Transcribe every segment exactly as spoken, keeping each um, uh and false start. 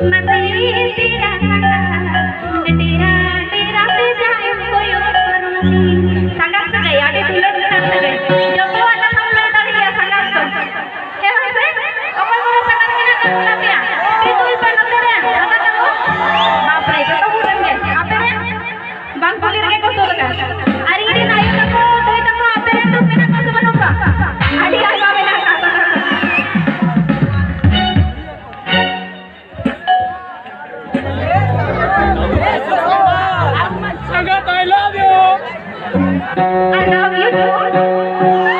ᱢᱟᱹᱛᱤ ᱰᱮᱨᱟ ᱥᱟᱸᱜᱟ, ᱰᱮᱨᱟ ᱰᱮᱨᱟ ᱛᱮ ᱡᱟᱦᱟᱸᱭ ᱠᱚᱭᱚᱜ ᱯᱟᱨᱚᱢ᱾ ᱥᱟᱸᱜᱟ ᱥᱟᱹᱜᱟᱹᱭ, ᱟᱹᱰᱤ ᱫᱩᱞᱟᱹᱲ ᱨᱮᱱᱟᱜ ᱥᱟᱹᱜᱟᱹᱭ᱾ ᱡᱚᱛᱚᱣᱟᱜ ᱠᱟᱛᱷᱟᱢ ᱞᱟᱹᱭ ᱫᱟᱲᱮᱭᱟᱜᱼᱟ ᱥᱟᱸᱜᱟ ᱫᱚ᱾ ᱦᱮᱸ ᱵᱟᱝ ᱥᱮ? ᱚᱠᱚᱭ ᱠᱚᱨᱮ ᱥᱟᱸᱜᱟ ᱢᱮᱱᱟᱜ ᱠᱟᱜ ᱵᱚᱱᱟ ᱯᱮᱭᱟ? ᱛᱤ ᱛᱩᱞ ᱯᱮ ᱱᱚᱛᱮ ᱨᱮ, ᱫᱟᱫᱟ ᱛᱟᱠᱚ᱾ ᱵᱟᱯ ᱨᱮ, ᱡᱚᱛᱚ ᱦᱩᱲ ᱨᱮᱱ ᱜᱮ᱾ ᱟᱯᱮ ᱨᱮᱱ? ᱵᱟᱝ ᱠᱩᱞᱤ ᱨᱮᱜᱮ ᱠᱚ ᱛᱩᱞ ᱟᱠᱟᱫ᱾ ᱟᱨ ᱤᱧ ᱨᱮᱱ ᱟᱭᱳ ᱛᱟᱠᱚ, ᱫᱟᱹᱭ ᱛᱟᱠᱚ, ᱟᱯᱮ ᱨᱮᱱ ᱫᱚ ᱢᱮᱱᱟᱜ ᱠᱚᱣᱟ ᱥᱮ ᱵᱟᱹᱱᱩᱜ ᱠᱚᱣᱟ? ᱟᱹᱰᱤ ᱟᱭᱢᱟ ᱢᱮᱱᱟᱜ ᱠᱚᱣᱟ᱾ ᱥᱟᱸᱜᱟᱛ, I love you. I love you too.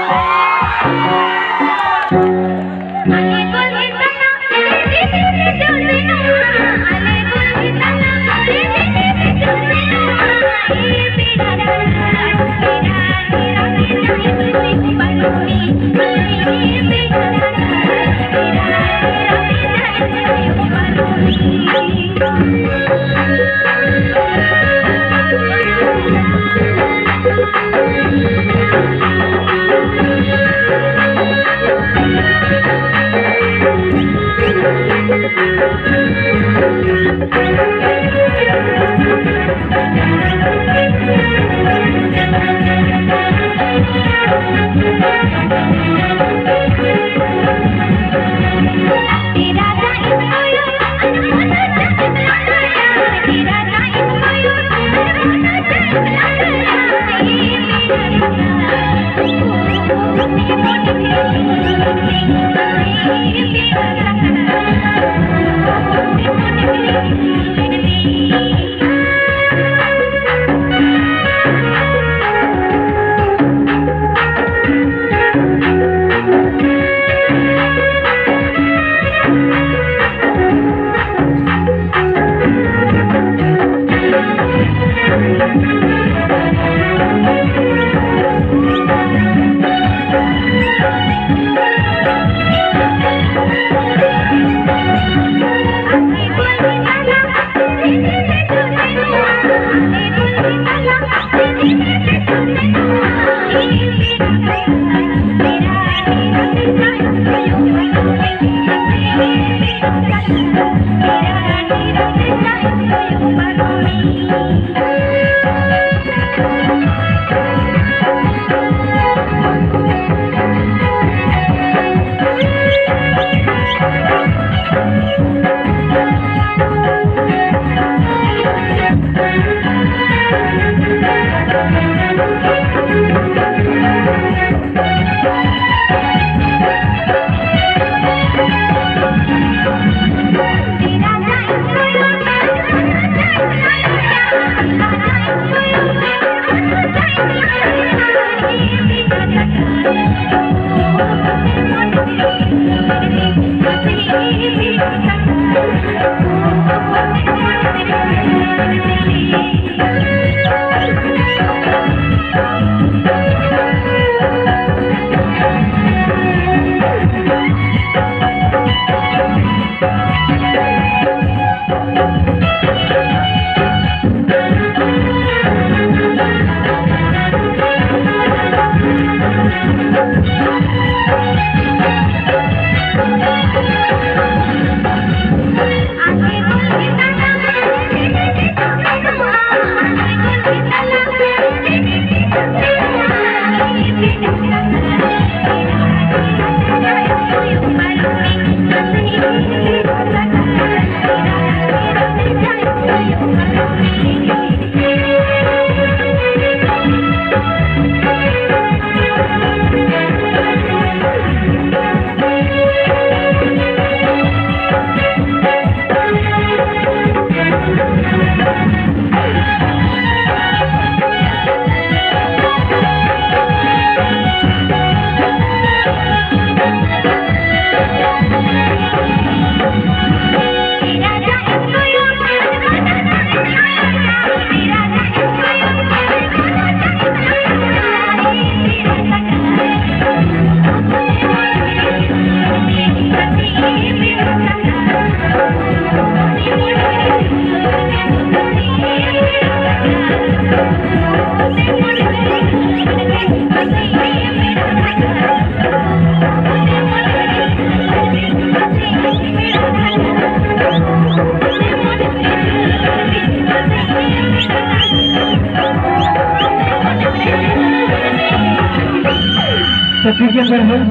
ᱛᱚ ᱴᱷᱤᱠ ᱜᱮᱭᱟ ᱯᱮᱲᱟ ᱦᱚᱲ,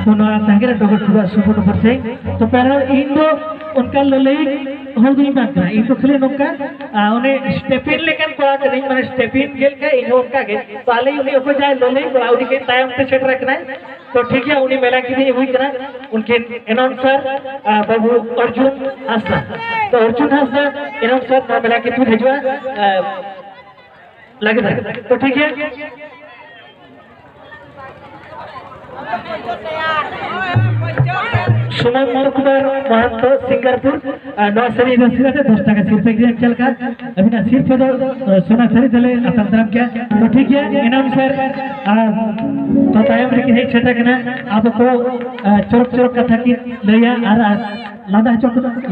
ᱛᱚ ᱱᱚᱣᱟ ᱛᱟᱸᱜᱤ ᱨᱮ ᱰᱚᱜᱚᱨ ᱴᱩᱰᱩᱣᱟᱜ ᱥᱩᱵᱚᱨᱱᱚᱯᱩᱨ ᱥᱮ᱾ ᱛᱚ ᱯᱮᱲᱟ ᱦᱚᱲ, ᱤᱧ ᱫᱚ ᱚᱱᱠᱟ ᱞᱟᱹᱞᱟᱹᱭ ᱦᱚᱲ ᱫᱚᱧ ᱵᱟᱝ ᱠᱟᱱᱟ, ᱤᱧ ᱫᱚ ᱠᱷᱟᱹᱞᱤ ᱱᱚᱝᱠᱟ, ᱟᱨ ᱚᱱᱮ ᱥᱴᱮᱯᱤᱱ ᱞᱮᱠᱟᱱ ᱠᱚᱲᱟ ᱠᱟᱹᱱᱟᱹᱧ, ᱢᱟᱱᱮ ᱥᱴᱮᱯᱤᱱ ᱪᱮᱫ ᱞᱮᱠᱟ ᱤᱧ ᱦᱚᱸ ᱚᱱᱠᱟ ᱜᱮ᱾ ᱛᱚ ᱟᱞᱮ ᱩᱱᱤ ᱚᱠᱚᱭ ᱡᱟᱦᱟᱸᱭ ᱞᱟᱹᱞᱟᱹᱭ ᱠᱚᱲᱟ, ᱩᱱᱤ ᱠᱟᱹᱡ ᱛᱟᱭᱚᱢ ᱛᱮ ᱥᱮᱴᱮᱨ ᱟᱠᱟᱱᱟᱭ᱾ ᱛᱚ ᱴᱷᱤᱠ ᱜᱮᱭᱟ, ᱩᱱᱤ ᱢᱮᱞᱟ ᱠᱤᱱᱤ ᱟᱹᱜᱩᱭ ᱠᱟᱱᱟ, ᱩᱱᱠᱤᱱ ᱮᱱᱟᱣᱩᱱᱥᱟᱨ ᱵᱟᱹᱵᱩ ᱚᱨᱡᱩᱱ ᱦᱟᱸᱥᱫᱟ᱾ ᱛᱚ ᱚᱨᱡᱩᱱ ᱦᱟᱸᱥᱫᱟ ᱮᱱᱟᱣᱩᱱᱥᱟᱨ ᱱᱚᱣᱟ ᱢᱮᱞᱟ ᱠᱤᱱ ᱦᱤᱡᱩᱜᱼᱟ᱾ ᱞᱟᱹᱜᱤᱫ᱾ ᱛᱚ ᱴᱷᱤᱠ ᱜᱮᱭᱟ, ᱥᱩᱢᱚᱱ ᱢᱚᱦᱚᱱᱛᱚ ᱥᱤᱝᱜᱟᱨᱯᱩᱨ, ᱟᱨ ᱱᱚᱣᱟ ᱥᱮᱨᱮᱧ ᱨᱟᱹᱥᱠᱟᱹ ᱠᱟᱛᱮ ᱫᱚᱥ ᱴᱟᱠᱟ ᱥᱤᱨᱯᱟᱹ ᱜᱮ ᱮᱢ ᱪᱟᱞ ᱠᱟᱜ᱾ ᱟᱹᱵᱤᱱᱟᱜ ᱥᱤᱨᱯᱟᱹ ᱫᱚ, ᱟᱨ ᱥᱚᱱᱟ ᱛᱷᱟᱹᱨᱤ ᱫᱚᱞᱮ ᱟᱛᱟᱝ ᱫᱟᱨᱟᱢ ᱠᱮᱭᱟ᱾ ᱛᱚ ᱴᱷᱤᱠ ᱜᱮᱭᱟ, ᱮᱱᱟᱣᱩᱱᱥᱟᱨ ᱟᱨ ᱛᱚ ᱛᱟᱭᱚᱢ ᱨᱮᱠᱤᱱ ᱦᱮᱡ ᱥᱮᱴᱮᱨ ᱠᱟᱱᱟ᱾ ᱟᱵᱚ ᱠᱚ, ᱟᱨ ᱪᱚᱨᱚᱠ ᱪᱚᱨᱚᱠ ᱠᱟᱛᱷᱟ ᱠᱤᱱ ᱞᱟᱹᱭᱟ ᱟᱨ, ᱟᱨ ᱞᱟᱸᱫᱟ ᱦᱚᱪᱚ ᱠᱚ